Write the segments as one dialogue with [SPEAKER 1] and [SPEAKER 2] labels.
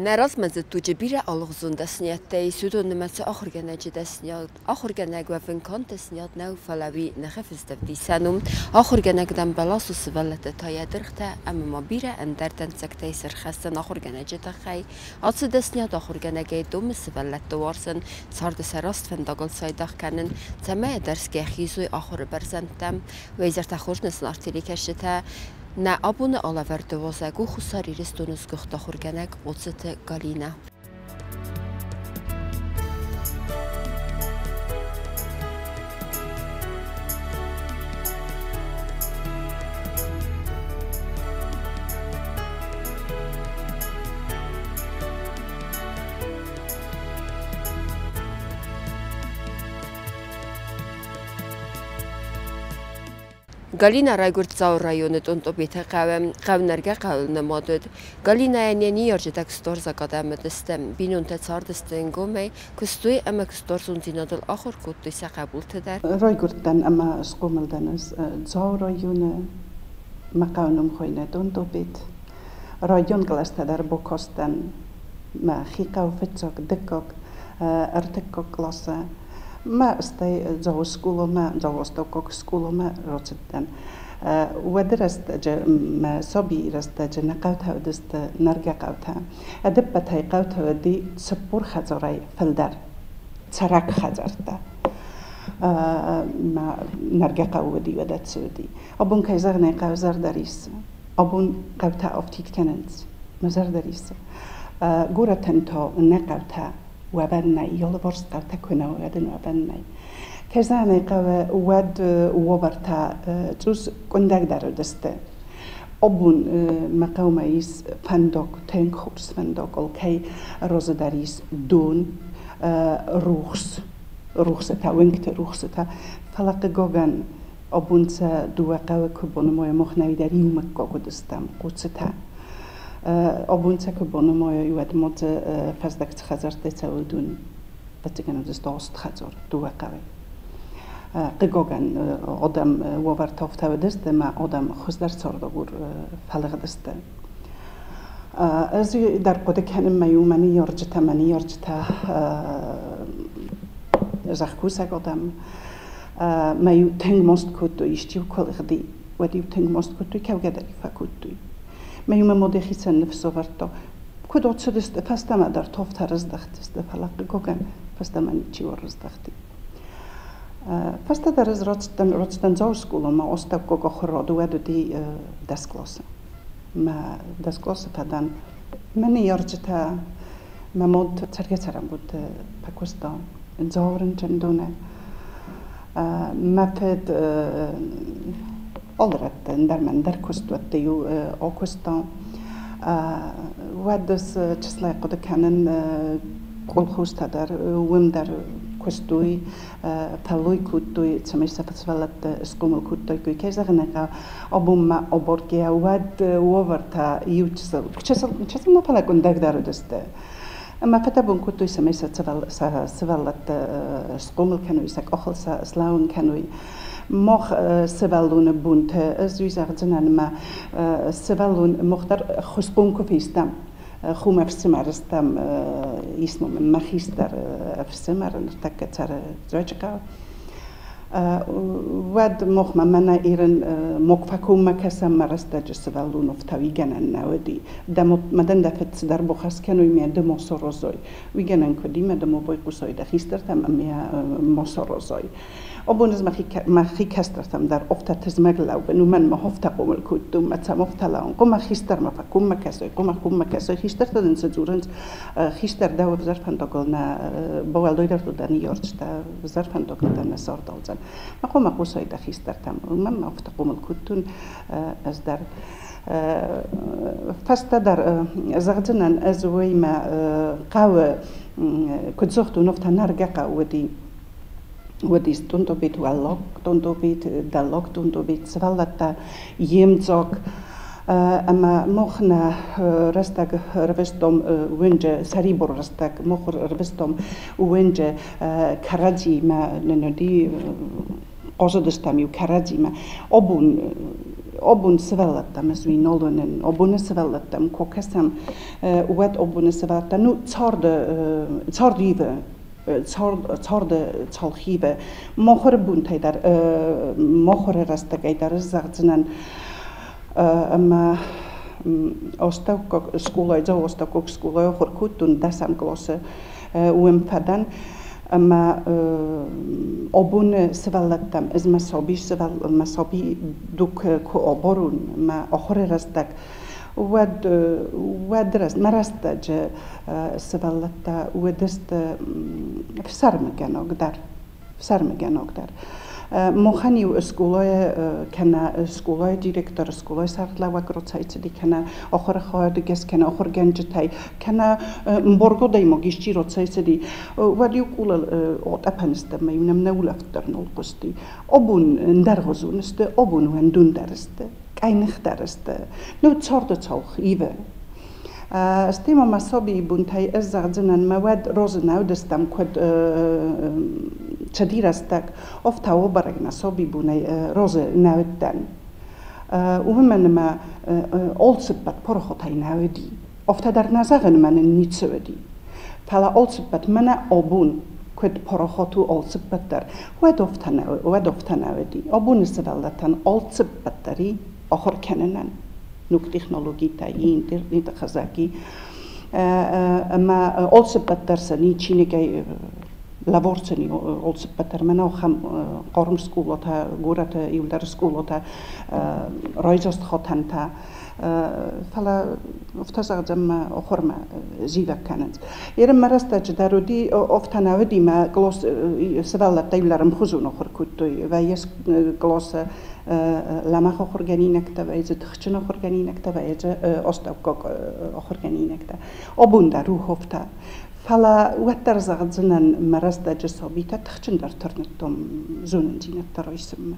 [SPEAKER 1] Нӕ размӕдзыд дуджы бирӕ алыгъуызон дӕсныйӕдтӕ ис, уыдон нымӕцы ахуыргӕнӕджы дӕсныйад. Ахуыргӕнӕг уӕвын канд дӕсныйад нӕу, фӕлӕ уый нӕхи фыздӕвдисӕн у. Ахуыргӕнӕг дам бӕлас у, сывӕллӕттӕ та йӕ дыргътӕ ӕмӕ ма бирӕ ӕндӕр дӕнцӕгтӕй ис ӕрхӕссӕн ахуыргӕнӕджы тыххӕй. Ацы дӕсныйад ахуыргӕнӕгӕй домы сывӕллӕтты уарзын, царды сӕ раст фӕндагыл цайдагъ кӕнын, цӕмӕй ӕдӕрсгӕ хизой ахуыры бӕрзӕндтӕм. Уӕ изӕртӕ хорз нӕ зынаргъ телекӕсджытӕ! Нӕ абоны алӕвӕрды уазӕг у Хуссар Ирыстоны сгуыхт ахуыргӕнӕг Хъоцыты Галинӕ. Галина райгуырд Дзауы районы Тъонтъобеты хъӕуы. Хъӕу нӕргӕ хъӕуыл нымад уыд. Галинӕйӕн йӕ ныййарджытӕ куыстуарзаг адӕм уыдысты. Бинонтӕ цардысты ӕнгомӕй, куыстой ӕмӕ куыстуарзондзинадыл ахуыр кодтой сӕ хъӕбулты дӕр.
[SPEAKER 2] Райгуырдтӕн ӕмӕ схъомыл дӕн ӕз Дзауы районы. Мӕ хъӕуы ном хуыйны Тъонтъобет. Район кълӕстӕ дӕр бакастӕн мӕхи хъӕуы фыццаг, дыккаг, ӕртыккаг къласы. Мӕ стӕй Дзауы скъоламӕ, Дзауы астӕуккаг скъоламӕ рацыдтӕн. Уӕды рӕстӕджы, мӕ сабийы рӕстӕджы нӕ хъӕутӕ уыдысты нӕргӕ хъӕутӕ. Ӕдӕппӕтӕй хъӕутӕ уыди 40 хӕдзарӕй фылдӕр цӕрӕг хӕдзӕрттӕ. Мӕ нӕргӕ хъӕу уыди, уӕдӕ цы уыди. Абон, кӕй зӕгъын ӕй хъӕуы, зӕрдӕ риссы. Абон хъӕутӕ афтид кӕнынц. Мӕ зӕрдӕ риссы. Горӕтӕн та нӕ хъӕутӕ уӕвӕн нӕй, алыварс хъӕутӕ куы нӕ уӕд ын уӕвӕн нӕй. Кӕй зӕгъын ӕй хъӕуы, уӕд уавӕртӕ цъус къуындӕгдӕр уыдысты. Абон мӕ хъӕумӕ ис фӕндаг, тынг хорз фӕндаг, алкӕй разы дӕр ис дон, рухс, рухсытӕ, уынгты рухсытӕ. Фӕлӕ хъыгагӕн, абон сӕ дыууӕ хъӕуы куы банымайӕм, мах нӕйдӕр иу мыггаг уыдыстӕм, хъуццытӕ. Абон сӕ куы банымайай, уӕд ма дзы фӕздӕг цы хӕдзӕрттӕ цӕуы, уыдон ӕвӕццӕгӕн уыдысты аст хӕдзар дыууӕ хъӕуӕй. Хъыгагӕн, адӕм уавӕртӕ афтӕ уыдысты, ӕмӕ адӕм хуыздӕр цардагур фӕлыгъдысты. Ӕз дӕр хъуыды кӕнын мӕ иу мӕ ныййарджытӕ, мӕ ныййарджытӕ зӕхкусӕг адӕм мӕ-иу тынг маст кодтой, исти-иу куы лыгъди, уӕд-иу тынг маст кодтой, кӕугӕ дӕр-иу фӕкодтой. Мӕ-иу мӕ мад йӕхицӕн ныфс ӕвӕрдта, куыд ацыдысты, фӕстӕмӕ дӕр тофтӕ рыздӕхтысты, фӕлӕ хъыгагӕн фӕстӕмӕ ничиуал рыздӕхти. Фӕстӕдӕр ӕз рацыдтӕн, рацыдтӕн Дзауы скъоламӕ, астӕуккаг ахуырады, уӕд уыди дӕс къласы. Мӕ дӕс къласы фӕдӕн. Мӕ ныййарджытӕ, мӕ мад цӕргӕ-цӕрӕнбонты фӕкуыста Дзауы рынчындоны. Мӕ фыд алы рӕтты, ӕндӕр мӕ ӕндӕр куыстуӕтты-иу акуыста. Уӕд ӕз чысылӕй хъуыды кӕнын колхозтӕ дӕр, уым дӕр куыстой, фӕллой кодтой, цӕмӕй сӕ сывӕллӕтты схъомыл кодтаиккой. Кӕй зӕгъын ӕй хъӕуы, абон ма абаргӕйӕ уӕд уавӕртӕ иу чысыл, чысыл, чысыл нӕ, фӕлӕ къуындӕгдӕр уыдысты. Ӕмӕ фӕдӕбон кодтой, цӕмӕй сӕ сывӕллӕтты схъомыл кӕной, сӕ къахыл сӕ слӕууын кӕной. Мах сывӕллоны бонты ӕз уый зӕгъдзынӕн, ӕмӕ сывӕллон мах дӕр хуысхъом куы фестӕм, хом ӕфсымӕр стӕм, ис ма мын мӕ хистӕр ӕфсымӕр, ныртӕккӕ цӕры Дзӕуджыхъӕуы. Уӕд махмӕ мӕнӕ ирын мог фӕкоммӕ кӕсӕм мӕ рӕстӕджы сывӕллон ӕфтауигӕнӕн нӕ уыди. Дӕ мадӕн дӕ фыд цыдӕр бохӕс кӕной ме ды мо сорозой. Уый гӕнӕн куыд и, мӕ ды мо байхъусой дӕ хистӕртӕм ӕмӕ мо сорозой. Абон ӕз мӕхи кӕстӕртӕм дӕр офтӕ тызмӕг лӕууын, уымӕн мӕ офтӕ хъомыл кодтон, мӕ цӕм офтӕ лӕууын. Хъуамӕ хистӕрмӕ фӕкоммӕ кӕсой, хъуамӕ коммӕ кӕсой. Хистӕртӕ дын цы дзурынц, хистӕр дӕ ӕвзӕр фӕндагыл нӕ бауӕлдайдӕр дӕ ныййарджытӕ ӕвзӕр фӕндагыл дӕ нӕ сардалдзӕн. Мӕ хъуамӕ хъусай дӕ хистӕртӕм. Уымӕн мӕ афтӕ хъомыл кодтон ӕз дӕр. Фӕстӕдӕр зӕгъдзынӕн, ӕз уыимӕ хъӕуы куыд загътон, афтӕ нӕргӕ хъӕу уыди. Уыдис Тъунтъобит, Уӕллаг Тъунтъобит, Дӕллаг Тъунтъобит, сывӕллӕттӕ йемдзаг. Ӕмӕ мах нӕ рӕстӕг рвыстом уынджы, сӕрибар рӕстӕг мах рвыстом уынджы кӕрӕдзимӕ нын уыди, хъазыдыстӕм-иу кӕрӕдзимӕ. Абон Абон сывӕллӕттӕм ӕз уый нал уынын. Абоны сывӕллӕттӕм куы кӕсӕм, уӕд абоны сывӕллӕттӕ, ну, царды, цард ивы, царды цалх ивы. Махуыры бонтӕй дӕр, махуыры рӕстӕгӕй дӕр ӕз зӕгъдзынӕн, ӕмӕ астӕуккаг скъолайы, Дзауы астӕуккаг скъолайы ахуыр кодтон дӕсӕм къласы, уым фӕдӕн. Ӕмӕ абоны сывӕллӕттӕм ӕз мӕ саби мӕ саби дуг куы абарон, мӕ ахуыры рӕстӕг, уӕд мӕ рӕстӕджы сывӕллӕттӕ уыдысты ӕфсӕрмыгӕнаг дӕр. Ӕфсӕрмыгӕнаг дӕр. Махӕн-иу скъолайы кӕнӕ скъолайы директор, скъолайы сӕргълӕууӕг рацӕйцыди, кӕнӕ ахуыры хайады гӕс, кӕнӕ ахуыргӕнджытӕй, кӕнӕ мбаргӕ адӕймаг исчи рацӕйцыди, уӕд-иу къулыл атъӕпӕн сты ӕмӕ-иу нӕм нӕ улӕфт дӕр нал хъуысти. Абон ӕндӕргъуызон сты, абон уӕндондӕр сты, къӕйныхдӕр сты. Ну, царды цалх ивы. Стӕй ма мӕ сабийы бонтӕй ӕз зӕгъдзынӕн, мӕ уӕд розы нӕ уыдыстӕм, куыд цыди рӕстӕг, афтӕ бӕрӕг нӕ сабибонӕй розы нӕ уыдтӕн. Уымӕн ӕмӕ алцыппӕт парахатӕй нӕ уыди. Афтӕ дӕр нӕ зӕгъын, ӕмӕ нын ницы уыди. Фӕлӕ алцыппӕт мӕнӕ абон куыд парахат у алцыппӕт дӕр, уӕд афтӕ нӕ уыди. Абоны сывӕллӕттӕн алцыппӕт дӕр и ахуыр кӕнынӕн. Ног технологитӕ, интернеты хызӕги. Ӕмӕ алцыппӕт дӕр сӕ ни чиныгӕй лӕвар цӕни алцыппӕт дӕр. Мӕнӕ ахӕм хъарм скъолатӕ, горӕты иуылдӕр скъолатӕ, райдзаст хатӕнтӕ. Фӕлӕ афтӕ зӕгъдзӕн, мӕ ахуырмӕ зивӕг кӕнынц. Ерын мӕ рӕстӕджы дӕр уыди, афтӕ нӕ уыди, мӕ кълас сывӕллӕттӕ иуылдӕр ӕмхуызон ахуыр кодтой. Вӕййы къласы лӕмӕгъ ахуыргӕнинӕгтӕ, вӕййы дзы тыхджын ахуыргӕнинӕгтӕ, вӕййы дзы астӕуккаг ахуыргӕнинӕгтӕ. Абон дӕр у афтӕ. Фӕлӕ уӕддӕр зӕгъдзынӕн, мӕ рӕстӕджы сабитӕ тыхджындӕр тырныдтон зонындзинӕдтӕ райсынмӕ.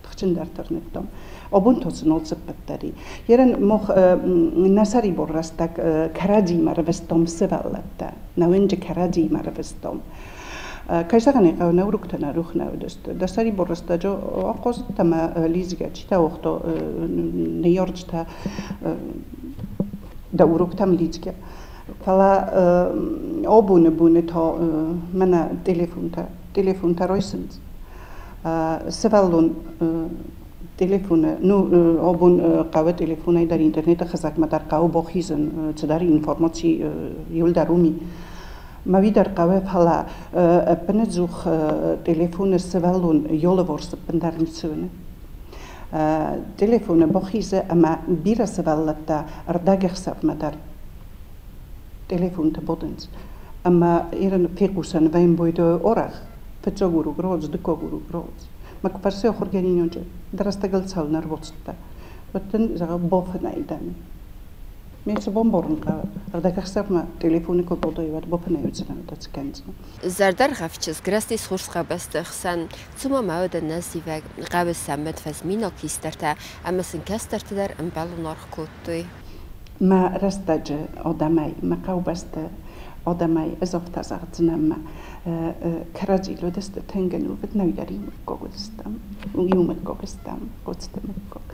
[SPEAKER 2] Тыхджындӕр тырныдтон. Абон та сын алцыппӕт дӕр и. Ерын мах нӕ сӕрибар рӕстӕг кӕрӕдзимӕ рвыстам сывӕллӕттӕ, нӕ уынджы кӕрӕдзимӕ рвыстам. Кӕй зӕгъын ӕй хъӕуы, нӕ уроктӕ нӕ рух нӕ уыдысты. Дӕ сӕрибар рӕстӕджы ахъазыдтӕ ӕмӕ лидзгӕ чи та уагъта ныййарджытӕ дӕ уроктӕм лидзгӕ. Фӕлӕ абоны боны та мӕнӕ телефонтӕ райсынц. Сывӕллон телефоны, ну, абон хъӕуы телефонӕй дӕр интернеты хызӕгмӕ дӕр хъӕуы бахизын, цыдӕр информаци иуылдӕр уым и. Мӕ уый дӕр хъӕуы, фӕлӕ ӕппынӕдзух телефоны сывӕллон йолыварс ӕппындӕр ницы уыны. Телефоны бахизы ӕмӕ бирӕ сывӕллӕттӕ ӕрдӕгӕхсӕвмӕ дӕр телефонты бадынц. Ӕмӕ ирын фехъусӕн вӕййы арӕх, фыццаг урок рауадз, дыккаг урок рауадз. Мӕ куы фӕрсы ахуыргӕнинӕджы, дӕ рӕстӕгыл цӕуылнӕ ӕрбацыдтӕ, уӕд дын, зӕгъы, бафынӕй дӕн. Ме цы бамбарын хъӕуы, ӕрдӕгӕхсӕвмӕ телефоны куы бадай, уӕд бафынӕй уыдзынӕ, уӕдӕ цы кӕндзынӕ.
[SPEAKER 1] Зӕрдӕргъӕвд чызг рӕзтис хорз хъӕубӕсты хсӕн. Цума ма уӕдӕ нӕ зивӕг хъӕуы сӕммӕт фӕзминаг хистӕртӕ ӕмӕ сын кӕстӕртӕ дӕр ӕмбӕлон аргъ кодтой.
[SPEAKER 2] Мӕ рӕстӕджы адӕмӕй, мӕ хъӕубӕсты адӕмӕй ӕз афтӕ зӕгъдзынӕн, мӕ кӕрӕдзийыл уыдысты тынг ӕнувыд, нӕ дӕр иу мыггаг уыдыстӕм, иу мыггаг стӕм, Коцты мыггаг.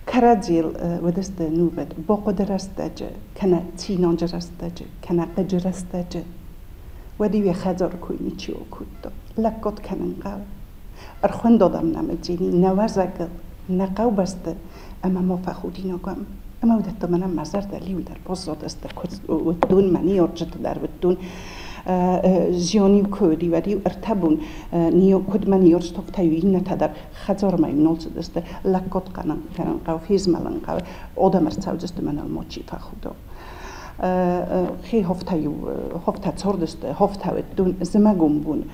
[SPEAKER 2] Кӕрӕдзийыл уыдысты ӕнувыд бахъуыды рӕстӕджы, кӕнӕ цинаджы рӕстӕджы, кӕнӕ хъыджы рӕстӕджы. Уӕд-иу йӕ хӕдзары кой ничиуал кодта. Лӕггад кӕнын хъӕуы. Ӕрхуынд адӕм нӕм ӕдзини, нӕ уӕзӕгыл, нӕ хъӕубӕсты, ӕмӕ ма фӕхудинаг уӕм. Ӕмӕ уыдӕттӕ мӕнӕн мӕ зӕрдӕ лиуылдӕр баззадысты, куыд уыдтон, мӕ ныййарджыты дӕр уыдтон. Зиан-иу куы уыди, уӕд-иу ӕртӕ бон куыд мӕ ныййарджытӕ, афтӕ-иу иннӕтӕ дӕр хӕдзармӕ-иу нал цыдысты. Лӕггад кӕнын хъӕуы, фезмӕлын хъӕуы, адӕм ӕрцӕудзысты, мӕныл мачи фӕхуда. Хи хофтӕ-иу хофтӕ цардысты, хофтӕ уыдтон зымӕгон бон.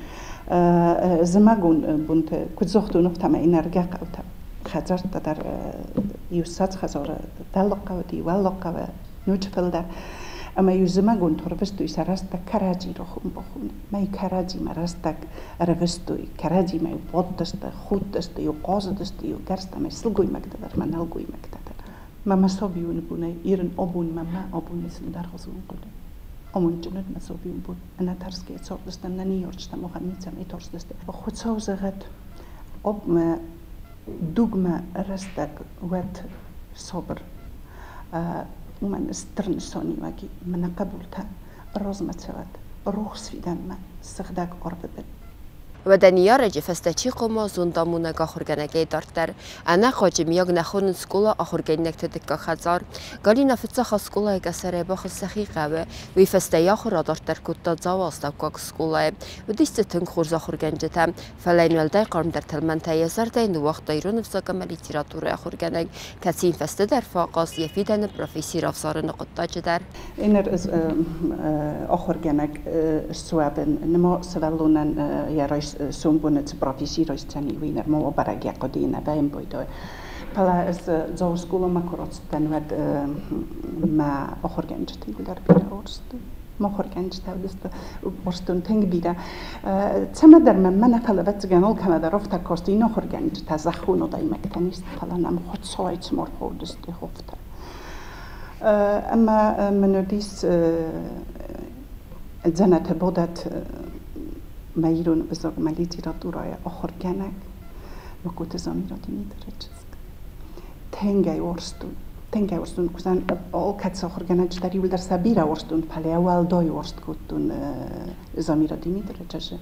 [SPEAKER 2] Зымӕгон бонты, куыд загътон, афтӕмӕй нӕргӕ хъӕутӕ хӕдзӕрттӕ дӕр иу ссӕдз хӕдзары дӕллаг хъӕуы, уӕллаг хъӕуы, ноджы фылдӕр. Ӕмӕ-иу зымӕгон ӕрвыстой сӕ рӕстӕг кӕрӕдзи рахун-бахун. Мӕй кӕрӕдзимӕ рӕстӕг ӕрвыстой, кӕрӕдзимӕ-иу бадтысты, худтысты-иу, хъазыдысты-иу, гӕрзтӕ сылгоймӕгтӕ дӕр ӕмӕ нӕлгоймӕгтӕ дӕр. Мӕ мӕ сабион бонӕй ирын абон мӕ мӕ абоны зындӕргъуызон хъуыды. Амондджын уыд мӕ сабион бон. Ӕнӕтӕрсгӕ цардыстӕм, нӕ ныййарджытӕ махӕн ницӕмӕй тарстысты. Хуыцау зӕгъӕд, мӕ Дугмӕ рӕстӕг уӕд сабыр, уымӕн стыр нысаниуӕг и, мӕнӕ хъӕбултӕ размӕ цӕуӕд, рухс фидӕнмӕ, сыгъдӕг арвы бын.
[SPEAKER 1] Уӕдӕ ныййарӕджы фӕстӕ чи хъуамӕ зондамонӕг ахуыргӕнӕгӕй дарддӕр? Ӕнӕхъуаджы миййаг нӕ хонынц скъола ахуыргӕнинӕгты дыккаг хӕдзар. Галина фыццаг хатт скъолайы къӕсӕрӕй бахызт сӕхи хъӕуы. Уый фӕстӕ йӕ ахуыр адарддӕр кодта Дзауы астӕуккаг скъолайы. Уыдис дзы тынг хорз ахуыргӕнджытӕ, фӕлӕ йын уӕлдай хъармдӕр тӕлмӕнтӕ йӕ зӕрдӕйы ныууагъта ирон ӕвзаг ӕмӕ литературӕйы ахуыргӕнӕг, кӕцы йын фӕстӕдӕр фӕахъаз йӕ фидӕны професси равзарыны хъуыддаджы дӕр.
[SPEAKER 2] Иннӕ ахуыргӕнӕг суӕвын нма сывӕллонӕн йӕ сомбоны цы професси райсдзӕни, уый нырма бӕрӕг йӕ хъуыдыйы нӕ баембойдой. Фӕлӕ ӕз Дзауы скъоламӕ куы рацыдтӕн, уӕд мӕ ахуыргӕнджыты иуылдӕр бирӕ уарзтон. Мӕ ахуыргӕнджытӕ уыдысты уарзтон тынг бирӕ. Цӕмӕдӕр мӕм мӕ нӕ фӕлӕ ӕвӕццӕгӕн алкӕмӕдӕр афтӕ каст, иннӕ ахуыргӕнджытӕ зӕххон адӕймӕгтӕ не сты, фӕлӕ нӕм Хуыцауӕй цыма ӕрхаудысты афтӕ. Ӕмӕ мын уыдис дзӕнӕты бодат мӕ ирон ӕвзаг, мӕ литературӕйы ахуыргӕнӕг Мокоты Замира Димитры чызг. Тынгӕй уарзтон, тынгӕй уарзтон, куыдзӕн алкӕцы ахуыргӕнӕджы дӕр иуылдӕр сӕ бирӕ уарзтон, фӕлӕ уӕлдай уарзт кодтон Замира Димитры чызджы.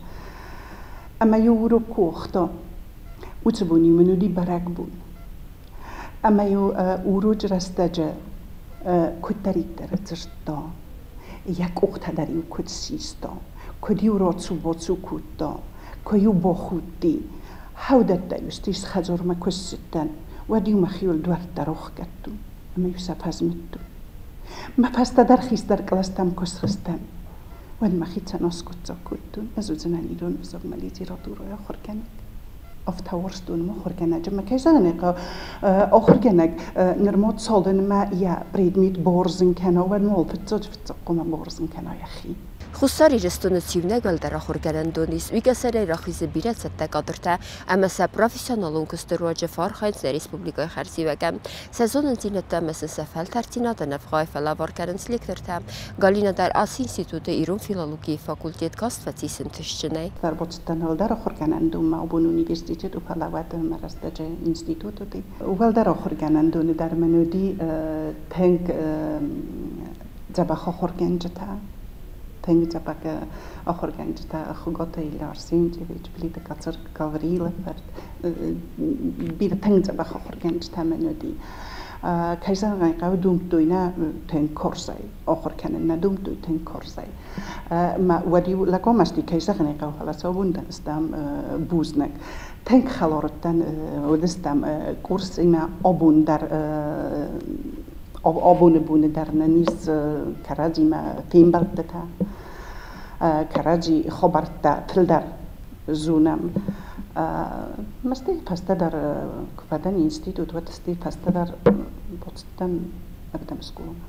[SPEAKER 2] Ӕмӕ-иу урок куы уагъта, уыцы бон-иу мын уыди бӕрӕгбон. Ӕмӕ-иу урочы рӕстӕджы куыддӕриддӕр дзырдта, йӕ къухтӕ дӕр-иу куыд систа, куыд-иу рацу-бацу кодта, куы-иу бахудти, хӕудӕттӕ-иу стис хӕдзармӕ куы ссыдтӕн, уӕд-иу мӕхиуыл дуӕрттӕ рохгӕдтон ӕмӕ-иу сӕ фӕзмыдтон. Мӕ фӕстӕдӕр хистӕр кълӕстӕм куы схызтӕн, уӕд мӕхицӕн аскъуыддзаг кодтон, ӕз уыдзынӕн ирон ӕвзагмӕ литературӕйы ахуыргӕнӕг. Афтӕ уарзтон ахуыргӕнӕджы. Мӕ кӕй зӕгъын ӕй хъӕуы, ахуыргӕнӕг нырма цалынмӕ йӕ предмет бауарзын кӕна, уӕдмӕ уал фыццаджы-фыццаг хъуамӕ бауарзын кӕна йӕхи.
[SPEAKER 1] Хуссар Ирыстоны цы иунӕг ӕлдар ахуыргӕнӕндон ис, уый къӕсӕрӕй рахизы бирӕ цӕттӕ кадртӕ ӕмӕ сӕ профессионалон куысты руаджы фӕархайынц нӕ республикӕйы хӕрзиуӕгӕн. Сӕ зонындзинӕдтӕ ӕмӕ сын сӕ фӕлтӕрддзинад ӕнӕвгъау фӕлӕвар кӕнынц лектортӕ. Галина дӕр ацы институты ирон филологийы факультет каст фӕцис ӕнтыстджынӕй.
[SPEAKER 2] Ӕрбацыдтӕн уӕлдӕр ахуыргӕнӕндонмӕ, абон университет у, фӕлӕ уӕд мӕ рӕстӕджы институт уыди. Уӕлдӕр ахуыргӕнӕндоны дӕр мын уыди тынг дзӕбӕх ахуыргӕнджытӕ, тынг дзӕбӕх ахуыргӕнджытӕ Хуыгаты Илья Арсентьевич, Плиты Кацырк Гаврилы фырт, бирӕ тынг дзӕбӕх ахуыргӕнджытӕ мын уыди. Кӕй зӕгъын ӕй хъӕуы, домдтой нӕ тынг хорзӕй, ахуыр кӕнын нӕ домдтой тынг хорзӕй. Мӕ уӕд-иу лӕгомасти, кӕй зӕгъын ӕй хъӕуы, фӕлӕ цӕуын стӕм бузныг. Тынг хӕлар уыдтӕн, уыдыстӕм курсимӕ абон дӕр абоны боны дӕр нын ис кӕрӕдзимӕ фембӕлдтытӕ, кӕрӕдзи хабӕрттӕ фылдӕр зонӕм. Стӕй фӕстӕдӕр куы фӕдӕн институт, уӕд стӕй фӕстӕдӕр бацыдтӕн ӕвдӕм скъоламӕ.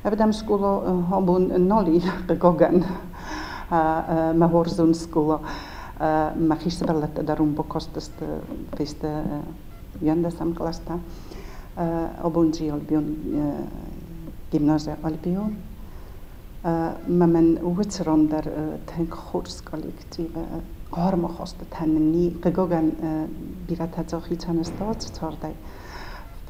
[SPEAKER 2] Ӕвдӕм скъола абон нал и, хъыгагӕн, мӕ уарзон скъола. Мӕхи сывӕллӕттӕ дӕр уым бакастысты, фесты ӕндӕсӕм кълӕстӕ. Абон джи Альбион гимназия Альбион. Мӕ мын уыцы ран дӕр тынг хорз коллектив, хъарм ахастытӕ нын и. Хъыгагӕн, бирӕтӕ дзы хицӕн сты ацы цардӕй,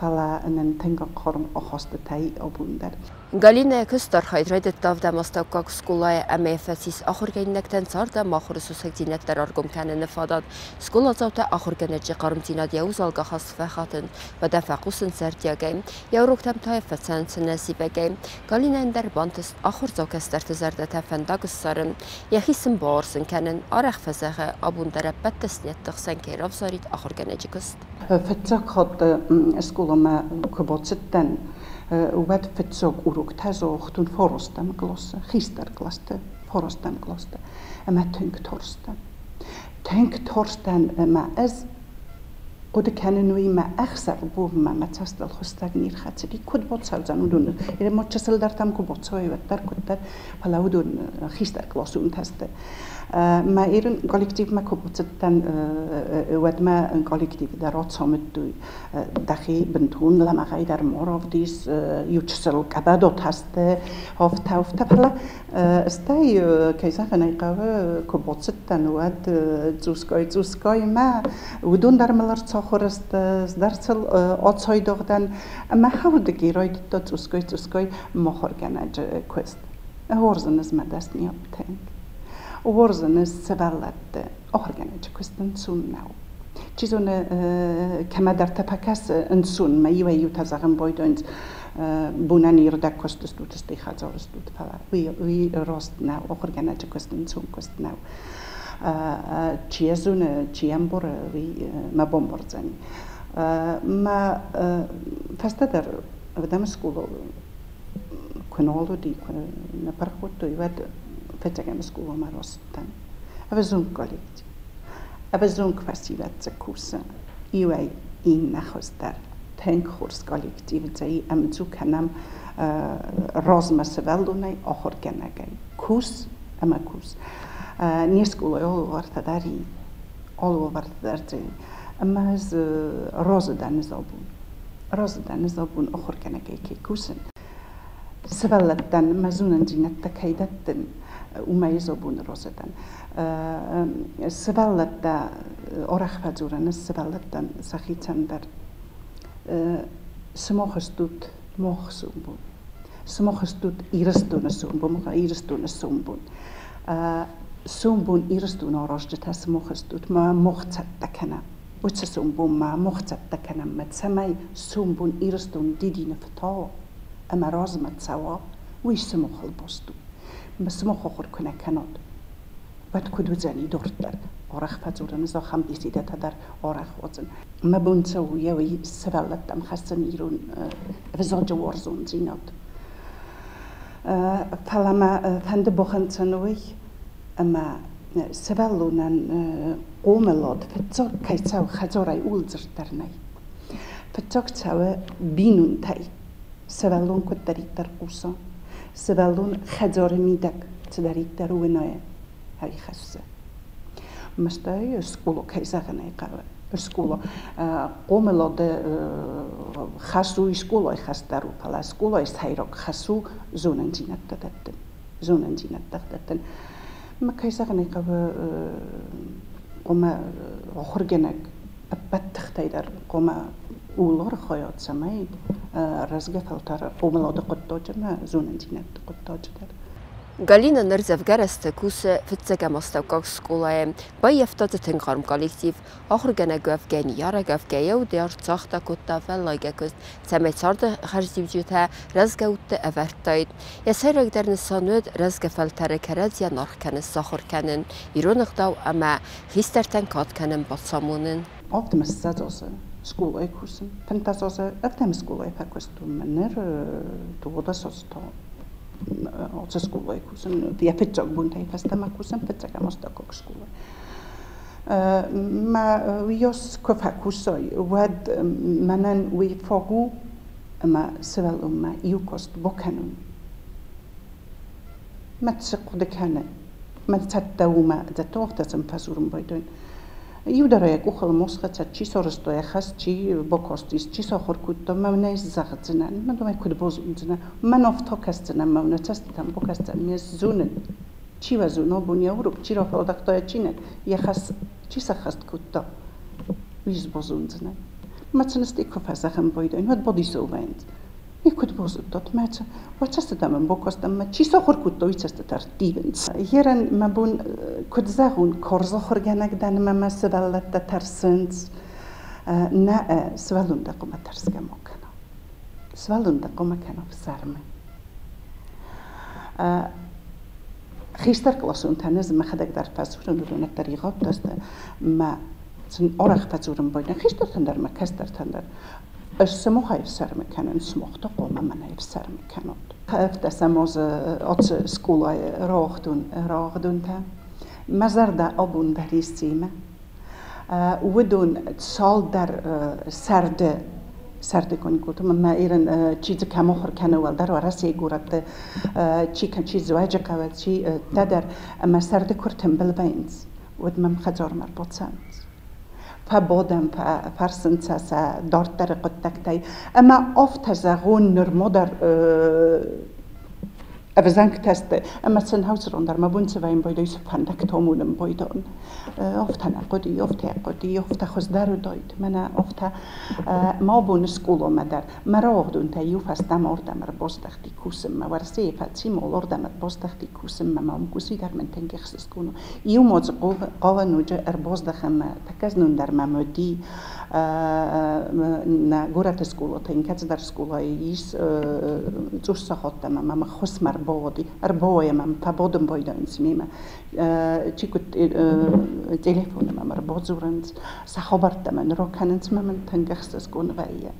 [SPEAKER 2] фӕлӕ нын тынг хъарм ахастытӕ и абон дӕр.
[SPEAKER 1] Галинӕ куыст архайд райдыдта ӕвдӕм астӕуккаг скъолайы ӕмӕ фӕцис ахуыргӕнинӕгтӕн цард ӕмӕ ахуыры сусӕгдзинӕдтӕ раргом кӕныны фадат. Скъоладзаутӕ ахуыргӕнӕджы хъармдзинад йӕ узӕлгӕ хӕс фӕхатын, уӕдӕ фӕхъусынц зӕрдиагӕй. Йӕ уроктӕм та фӕцӕуынц ӕнӕзивӕгӕй. Галинӕйӕн дӕр бантыст ахуырдзау кӕстӕрты зӕрдӕтӕ фӕндаг ссарын, йӕхи сын бауарзын кӕнын, арӕх фӕзӕгъы, абон дӕр ӕппӕт дӕсныйӕдты хсӕн кӕй равзарид ахуыргӕнӕджы куыст.
[SPEAKER 2] Фыццаг хатт скъоламӕ куы бацыдтӕн, уӕд фыццаг уроктӕ загътон фарастӕм къласы, хистӕр кълӕсты фарастӕм къласты ӕмӕ тынг тарстӕн. Тынг тарстӕн ӕмӕ ӕз хъуыды кӕнын уый мӕ ӕхсӕвы бонмӕ мӕ цӕстыл хуыстӕг не рхӕцыди, куыд бацӕудзӕн уыдон. Ма чысылдӕртӕм куы бацӕуой, уӕддӕр куыддӕр, фӕлӕ уыдон хистӕр къласонтӕ сты. Мӕ ирон коллективмӕ куы бацыдтӕн, уӕд мӕ коллектив дӕр ацамыдтой, дӕхи бынтон лӕмӕгъӕй дӕр ма равдис, иучысыл къӕбӕдотӕ сты, афтӕ, афтӕ. Фӕлӕ стӕй, кӕй зӕгъын ӕй хъӕуы, куы бацыдтӕн, уӕд цъусгай-цъусгай мӕ уыдон дӕр мыл ӕрцахуыр сты, дӕр сыл ацайдагъ дӕн. Ӕмӕ хӕудыги райдыдта цъусгай-цъусгай махуыргӕнӕджы куыст. Уарзын ӕз мӕ дӕсныйад тынг. Уарзын ӕз сывӕллӕтты ахуыргӕнӕджы куыст ӕнцон нӕу. Чи зоны, кӕмӕдӕртӕ фӕкӕсы ӕнцонмӕ, иуӕй-иутӕ зӕгъын байдайынц, бонӕн ирдӕг куыст стут, стӕй хӕдзары стут, фӕлӕ уый раст нӕу, ахуыргӕнӕджы куыст ӕнцон куыст нӕу. Чи йӕ зоны, чи йӕ ӕмбары, уый мӕ бамбардзӕни. Мӕ фӕстӕдӕр ӕвдӕм скъола куы нал уыди, куы нӕ пырх кодтой, уӕд фыццӕгӕм скъоламӕ рацыдтӕн. Ӕвзонг коллектив, ӕвзонг фӕсивӕд дзы кусы. Иуӕй иннӕ хуыздӕр, тынг хорз коллектив дзы ӕмдзу кӕнӕм размӕ сывӕллонӕй, ахуыргӕнӕгӕй. Кус ӕмӕ кус. Не скъолайы алывӕртӕ дӕр и, алывӕртӕ дӕр дзы и. Ӕмӕ ӕз разы дӕн ӕз абон. Разы дӕн ӕз абон ахуыргӕнӕгӕй кӕй кусын. Сывӕллӕттӕн мӕ зонындзинӕдтӕ кӕй дӕттын, уымӕй ӕз абон разы дӕн. Сывӕллӕттӕ арӕх фӕдзурын ӕз сывӕллӕттӕн сӕхицӕн дӕр. Сымах стут мах сомбон. Сымах стут Ирыстоны сомбон, мах Ирыстоны сомбон. Сомбон Ирыстоны аразджытӕ сымах стут, мӕ мах цӕттӕ кӕнӕм. Уыцы сомбонмӕ мах цӕттӕ кӕнӕм, мӕ цӕмӕй сомбон Ирыстон дидины фтауа ӕмӕ размӕ цӕуа, уый сымахыл баст у. Мӕ сымах ахуыр куы нӕ кӕнат, уӕд куыд уыдзӕни дарддӕр? Арӕх фӕдзурын ӕз ахӕм беседӕтӕ дӕр арӕх уадзын. Мӕ бон цӕуы йӕ уый сывӕллӕттӕм хӕссын ирон ӕвзаджы уарзондзинад. Фӕлӕ мӕ фӕнды бахынцын уый, ӕмӕ сывӕллонӕн хъомылад фыццаг кӕй цӕуы хӕдзарӕй, ууыл дзырд дӕр нӕй. Фыццаг цӕуы бинонтӕй. Сывӕллон куыддӕриддӕр хъуса, сывӕллон хӕдзары мидӕг цыдӕриддӕр уынайы, ӕй хӕссы. Мастӕй скъола, кӕй зӕгъын ӕй хъӕуы, скъола хъомылады хӕс у, скъолайы хӕс дӕр у, фӕлӕ скъолайы сӕйраг хӕс у зонындзинӕдтӕ дӕттын. Зонындзинӕдтӕ дӕттын. Мӕ кӕй зӕгъын ӕй хъӕуы, хъуамӕ ахуыргӕнӕг ӕппӕт тыхтӕй дӕр хъуамӕ ууыл архайа, цӕмӕй рӕзгӕ фӕлтӕр хъомылады хъуыддаджы ӕмӕ зонындзинӕдты хъуыддаджы дӕр.
[SPEAKER 1] Галина ныр дзӕвгар азты кусы фыццӕгӕм астӕуккаг скъолайы. Баййӕфта дзы тынг хъарм коллектив. Ахуыргӕнӕг уӕвгӕ, ныййарӕг уӕвгӕ йӕ удӕр цагъта кодта фӕллайгӕ куыст, цӕмӕй царды хӕрзиуджытӕ рӕзгӕ удты ӕвӕрдтаид. Йӕ сӕйрагдӕр нысан уыд рӕзгӕ фӕлтӕры кӕрӕдзийӕн аргъ кӕнын сахуыр кӕнын, ирон ӕгъдау ӕмӕ хистӕртӕн кад кӕнын бацамонын.
[SPEAKER 2] 70 азы скъолайы кусын, 15 азы ӕвдӕм скъолайы фӕкуыстон мӕ ныр 12 азы та ацы скъолайы кусын. Йӕ фыццаг бонтӕй фӕстӕмӕ кусын фыццӕгӕм астӕуккаг скъолайы. Мӕ уыйас куы фӕкусай, уӕд мӕнӕн уый фаг у, ӕмӕ сывӕллонмӕ иу куыст бакӕнон. Мӕ цы хъуыды кӕны, мӕ цӕттӕ у мӕ дӕттон сын фӕдзурын байдайын. Иу дӕр йӕ къухыл мосхӕцӕг чи сарӕзта, йӕ хӕс чи бакастис, чи сахуыр кодта, мӕнӕ зӕгъдзынӕн, мӕн уымӕй куыд базондзынӕ, мӕн афтӕ кӕсдзынӕн, мӕ цӕстытӕм бакӕсдзӕн, ме зонын, чи уӕ зоны абон йӕ урок, чи рафӕлдӕхта йӕ чиныг, йӕ хӕс чи сӕххӕст кодта, уый ӕз базондзынӕн. Мӕ цӕстытӕ куы фӕзӕгъын байдайын, уӕд бадисыл вӕййынц. Куыд базыдтат мӕ уӕ цӕстытӕ мын бакастӕн, мӕ чи сахуыр кодта, уый цӕстытӕ ӕрттивынц. Ерӕн мӕ бон куыд зӕгъон, карз ахуыргӕнӕг дӕн ӕмӕ мӕ сывӕллӕттӕ тӕрсынц. Нӕ, сывӕллон дӕ хъуамӕ тӕрсгӕ ма кӕна. Сывӕллон дӕ хъуамӕ кӕна ӕфсӕрмы. Хистӕр къласонтӕн ӕз мӕхӕдӕг дӕр фӕдзурын, уыдон тӕригъӕдтӕ сты, мӕ сын арӕх фӕдзурын байдайын хистӕртӕн дӕр ӕмӕ кӕстӕртӕн дӕр. Ӕз сымахӕй ӕфсӕрмы кӕнын, сымах та хъуамӕ мӕнӕй ӕфсӕрмы кӕнут. Ӕвдӕсӕм азы ацы скъолайы рауагъдон рауагъдонтӕ. Мӕ зӕрдӕ абон дӕр ис семӕ. Уыдон цалдӕр сӕрды Сӕрды каникулты мӕ ирын чи дзы кӕм ахуыр кӕны, уӕлдӕр Уӕрӕсейы горӕтты, чи чи Дзӕуджыхъӕуы, чи дӕдӕр, ӕмӕ сӕрды куы ртымбыл вӕййынц, уӕд мӕм хӕдзармӕ ӕрбацӕуынц. Фӕбадӕм, фӕрсынц сӕ дарддӕры хъуыддӕгтӕй. Ӕмӕ афтӕ зӕгъон, нырма дӕр ӕвзӕнгтӕ сты, ӕмӕ сын хӕдзарон дӕр мӕ бон цы вӕййын байдайы, цы фӕндӕгтӕ амонын байдайын. Афтӕ нӕ хъуыди, афтӕ хъуыди, афтӕ хуыздӕр уыдаид. Мӕнӕ афтӕ мӕ абоны скъоламӕ дӕр мӕ рауагъдонтӕ иу фӕстӕмӕ ардӕм ӕрбаздӕхти кусынмӕ. Уӕрӕсейы фӕци мол ардӕм ӕрбаздӕхти кусынмӕ, мӕ ам куси дӕр мын тынг ӕхсызгон у. Иу ма дзы хъӕуы ноджы ӕрбаздӕхӕм, тӕккӕ знон дӕр мӕм уыди нӕ горӕты скъолатӕй кӕцыдӕр скъолайы ис цъус сахаттӕ мӕм ӕмӕ ххуысмӕ ӕрбауади, ӕрбауайӕм ӕмӕ фӕбадын байдайынц мемӕ. Чи куыд телефоны мӕм ӕрбадзурынц, сӕ хабӕрттӕ мын ракӕнынц ӕмӕ мын тынг ӕхсызгон вӕййы.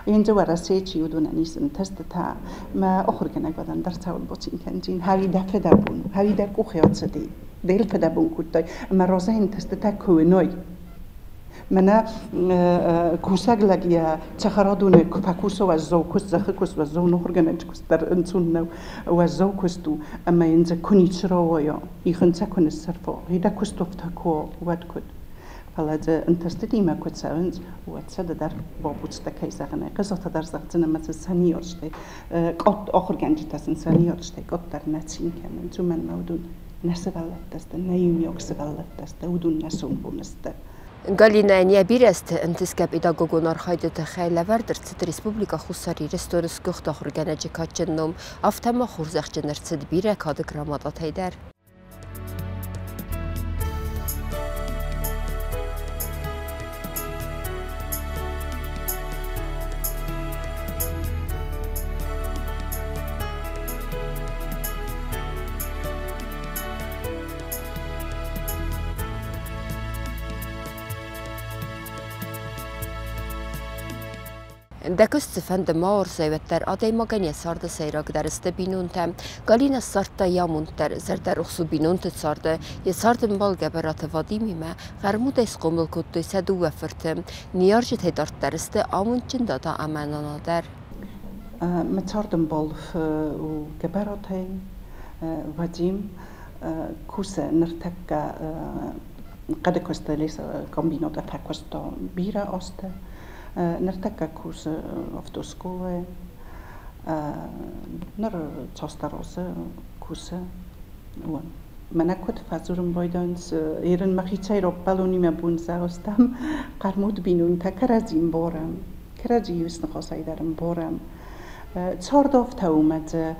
[SPEAKER 2] Ендзы Уӕрӕсейы чи уыдонӕн ис ӕнтыстытӕ, мӕ ахуыргӕнӕг уӕдӕн дӕр цӕуыл бацин кӕндзин, хӕри дӕ фыдӕбон, хӕри дӕ къухы ацыди, де фыдӕбон кодтай, ӕмӕ разӕй ӕнтыстытӕ куы уыной. Мӕнӕ кусӕг лӕг йӕ цӕхӕрадоны куы фӕкуса уӕззау куыст, зӕххы куыст, уӕззау ахуыргӕнӕджы куыст дӕр ӕнцон нӕу, уӕззау куыст у, ӕмӕ йын дзы куы ницы рауайа, ихын сӕ куы ныссӕрфа, гъе дӕ куыст афтӕ куы уа, уӕд куыд? Фӕлӕ дзы ӕнтыстытимӕ куы цӕуынц, уӕд сӕ ды дӕр бабуцтӕ кӕй зӕгъын ӕй, хъызатӕ дӕр зӕгъдзынӕ ӕмӕ дзы сӕ ныййарджытӕй, ахуыргӕнджытӕ сын сӕ ныййарджытӕй къаддӕр нӕ цин кӕнынц, уымӕн ӕмӕ уыдон нӕ сывӕллӕттӕ сты, нӕ иумиаг сывӕллӕттӕ сты, уыдон нӕ сомбон сты.
[SPEAKER 1] Галинӕйӕн йӕ бирӕ азты ӕнтысгӕ педагогон архайды тыххӕй лӕвӕрд ӕрцыд Республикӕ Хуссар Ирыстоны сгуыхт ахуыргӕнӕджы кадджын ном, афтӕ ма хорзӕхджын ӕрцыд бирӕ кады грамотатӕй дӕр. Дӕ куыст цыфӕнды ма уарзай, уӕддӕр адӕймагӕн йӕ царды сӕйрагдӕр сты бинонтӕ. Галина ссардта йӕ амонд дӕр, зӕрдӕрухс у бинонты царды. Йӕ цардӕмбал Гӕбӕраты Вадимимӕ хъӕрмудӕй схъомыл кодтой сӕ дыууӕ фырты. Ныййарджытӕй дарддӕр сты амондджын дада ӕмӕ нана дӕр.
[SPEAKER 2] Мӕ цардӕмбал у Гӕбӕратӕй Вадим. Кусы ныртӕккӕ хъӕдыкуысты лесокомбинаты фӕкуыста бирӕ азты. Ныртӕккӕ кусы автоскъолайы. Ныр цасдӕр азы кусы. Мӕнӕ куыд фӕдзурын байдайынц, ерын мӕхицӕй раппӕлонимӕ бон зӕгъыстӕм, хъӕрмуд бинонтӕ кӕрӕдзи ӕмбарӕм, кӕрӕдзийы ныхасӕй дӕр ӕмбарӕм. Цард афтӕ у мӕ дзы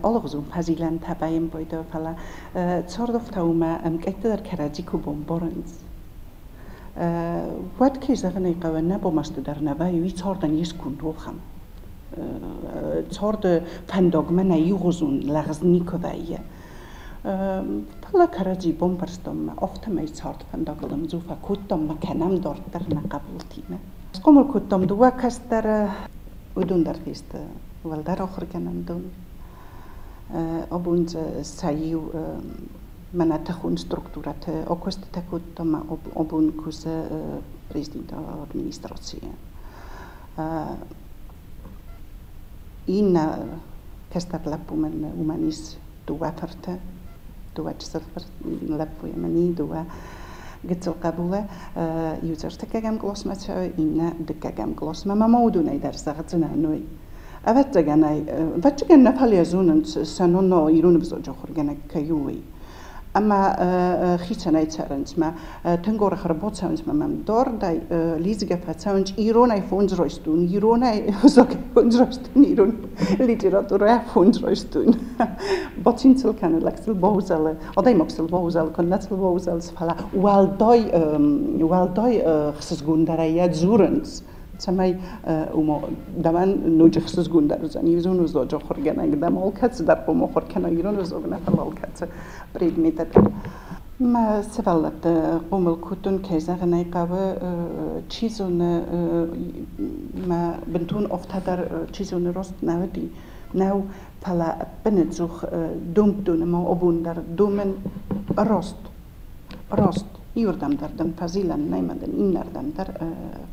[SPEAKER 2] алыгъуызон фӕзилӕнтӕ вӕййын байдайы, фӕлӕ цард афтӕ у мӕ ӕмкъӕйттӕ дӕр кӕрӕдзи куы бамбарынц. Уӕд, кӕй зӕгъын ӕй хъӕуы, нӕ бомасты дӕр нӕ вӕййы, уый цардӕн йе сконд у ахӕм. Царды фӕндагмӕ нӕ иугъуызон лӕгъз никуы вӕййы. Фӕлӕ кӕрӕдзи бамбӕрстам мӕ афтӕмӕй цард фӕндагыл ӕмдзу фӕкодтам мӕ кӕнӕм дарддӕр нӕ хъӕбултимӕ. Схъомыл кодтам дыууӕ кӕстӕры, уыдон дӕр фесты уӕлдӕр ахуыргӕнӕндон. Абон дзы сӕ иу мӕнӕ тыхон структурӕты акуыстытӕ кодтам, абон кусы президенты администрацийы. Иннӕ кӕстӕр лӕппу мын уымӕн ис дыууӕ фырты, дыууӕ чысыл лӕппуйы мын и, дыууӕ гыццыл хъӕбулы. Иу дзы ӕртыккӕгӕм къласмӕ цӕуы, иннӕ дыккӕгӕм къласмӕ. Мӕ ма уыдонӕй дӕр зӕгъдзынӕн уый. Ӕвӕццӕгӕн ӕй, ӕвӕццӕгӕн нӕ, фӕлӕ зонынц, сӕ ноно ирон ӕвзаджы ахуыргӕнӕг кӕй у, уый. Ӕмӕ хицӕнӕй цӕрынц мӕ тынг уӕрӕх ӕрбацӕуынц мӕ мӕм дардӕй лидзгӕ фӕцӕуынц иронӕй фондз райстон, иронӕй ӕвзагӕй фондз райстон, ирон литературӕйӕ фондз райстон. Бацин сыл кӕны, лӕг сыл баузӕлы, адӕймаг сыл баузӕлы, куыннӕ сыл баузӕлы, фӕлӕ уӕлдай уӕлдай ӕхсызгондӕрӕй йӕ дзурынц, цӕмӕй уымӕ дӕуӕн ноджы ӕхсызгондӕр уыдзӕн ирон ӕвзаджы ахуыргӕнӕг дӕм алкӕцы дӕр хъуамӕ ахуыр кӕна ирон ӕвзаг нӕ, фӕлӕ алкӕцы предметы дӕр. Мӕ сывӕллӕтты хъомыл кодтон, кӕй зӕгъын ӕй хъӕуы, чи зоны, мӕ бынтон афтӕ дӕр чи зоны раст нӕ уыди, нӕу, фӕлӕ ӕппынӕдзух домдтон ӕмӕ абон дӕр домын раст, раст. Иуырдӕм дӕр дын фӕзилӕн нӕй мӕ дын иннӕрдӕм дӕр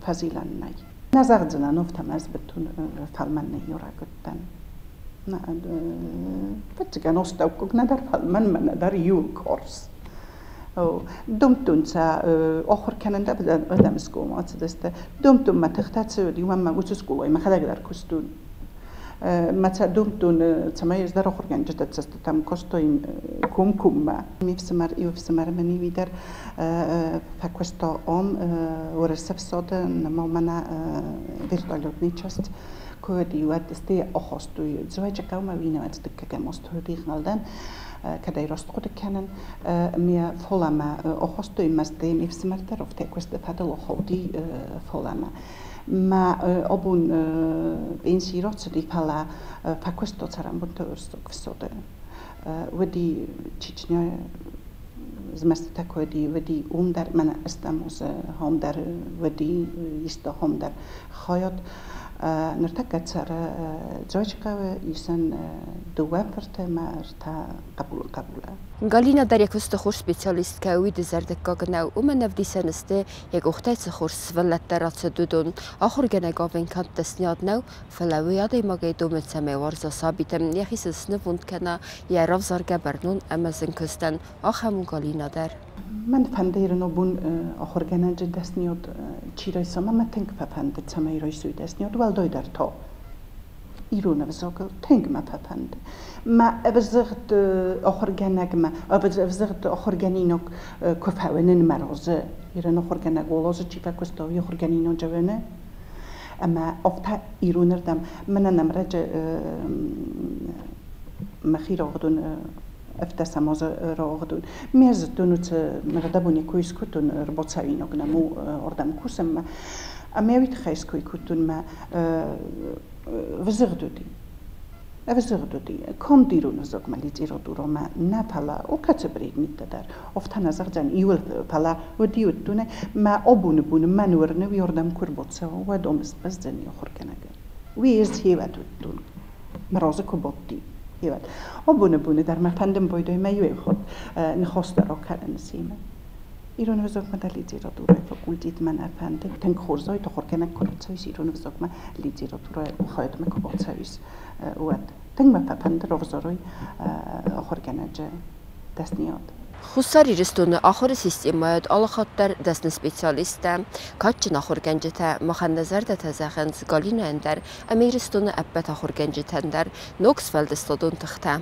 [SPEAKER 2] фӕзилӕн нӕй. Нӕ зӕгъдзынӕн, афтӕ ӕз бынтон фӕлмӕн ныййарӕг уыдтӕн. Фыццагӕн астӕуккаг нӕдӕр фӕлмӕн, нӕдӕр иу карз. Домдтонцӕ ахур кӕнын адӕм скъоламӕ ацыдысты. Домдтон мӕ тыхтӕ цӕуд, иумӕ уыцы скъолайы мӕхӕдӕг дӕр куыстон. Мӕ домдтон, цӕмӕй ӕз дӕр ахуыргӕнджытӕ цӕстытӕм куыстон комкоммӕ. Ме фсымӕр, иу ӕфсымӕр мын иуи дӕр фӕкуыста ам Уырысы ӕфсады, нырма мӕнӕ вертолетный часть куы уыди, уӕд стӕй ахастой Дзӕуджыхъӕумӕ, уый дыккӕгӕм азты уыди, кӕд ӕй раст хъуыды кӕнын. Ме фоламӕ ахастой, мӕ стӕй ме фсымӕр дӕр афтӕ куысты фӕдыл ахауди фоламӕ. Мӕ абон пенсийы рацыди, фӕлӕ фӕкуыста цӕрӕнбонты Урссаг ӕфсады. Уыди Чечняйы змӕстытӕ куы уыди, уыди уым дӕр, мӕнӕ ӕстӕм азы хом дӕр уыди, иста хом дӕр хайад. Ныртӕккӕ цӕры Дзӕуджыхъӕуы, ис ын дыууӕ фырты ӕмӕ ӕртӕ хъӕбулы хъӕбулы.
[SPEAKER 1] Галина дӕр йӕ куысты хорз специалисткӕ, уый дызӕрдыггаг нӕу, уымӕн ӕвдисӕн сты, йӕ къухтӕй цы хорз сывӕллӕттӕ рацыд, уыдон. Ахуыргӕнӕг авӕн канд дӕсныйад нӕу, фӕлӕ уый адӕймагӕй домы, цӕмӕй уарза сабиты, йӕхи сын снывонд кӕна йӕ равзаргӕ бӕрнон ӕмӕ зын куыстӕн. Ахӕм у Галина дӕр.
[SPEAKER 2] Мӕн фӕнды ирон бон ахуыргӕнӕджы дӕсныйад чи райса, мӕ тынг фӕфӕнды, цӕмӕй райсой дӕсныйад, уӕлдайдӕр та ирон ӕвзагыл тынг мӕ фӕфӕнды. Мӕ ӕвзыгъд ахуыргӕнӕгмӕ, ӕвзыгъд ахуыргӕнинаг куы фӕуынын мӕ разы, ирон ахуыргӕнӕг уал азы чи фӕкуыста, уый ахуыргӕнинаджы уыны. Ӕмӕ афтӕ иронырдӕм мӕнӕн ӕмрӕджы мӕхи рауагъдон 17 азы рауагъдон. Ме зыдтон уыцы рӕдабони куы искуыдтон ӕрбацӕуинаг нӕм у ардӕм кусынмӕ. Ӕмӕ уый тыххӕй ской кодтон мӕ взыгъд уыди. Ӕвзыгъд уыди. Конд ирон ӕвзагмӕ литературӕмӕ нӕ, фӕлӕ о кӕцы предметтӕ дӕр. Афтӕ нӕ зӕгъдзӕн иуыл, фӕлӕ уыди уыдтоне мӕ абоны боны мӕн уырны, уый ардӕм куы ӕрбацӕуа, уӕд ам сбӕздзӕни ахуыргӕнӕгӕн. Уый ӕз хевӕд уыдтон. Мӕ разы куы бадти. Хевӕд. Абоны боны дӕр мӕ фӕндын байдайы мӕ иуӕй хатт ныхас дӕр акӕнын семӕ. Ирон ӕвзагмӕ дӕр литературӕйы факультетмӕ нӕ фӕнды. Тынг хорз уайд, ахуыргӕнӕг куы рацӕуис ирон ӕвзагмӕ литературӕйы хайадмӕ куы бацӕуис, уӕд. Тынг мӕ фӕфӕнды равзарой ахуыргӕнӕджы дӕсныйад.
[SPEAKER 1] Хуссар Ирыстоны ахуыры системӕйы алыхатт дӕр дӕсны специалисттӕ, кадджын ахуыргӕнджытӕ махӕн нӕ зӕрдӕтӕ зӕгъынц Галинӕйӕн дӕр ӕмӕ Ирыстоны ӕппӕт ахуыргӕнджытӕн дӕр ног сфӕлдыстадон тыхтӕ.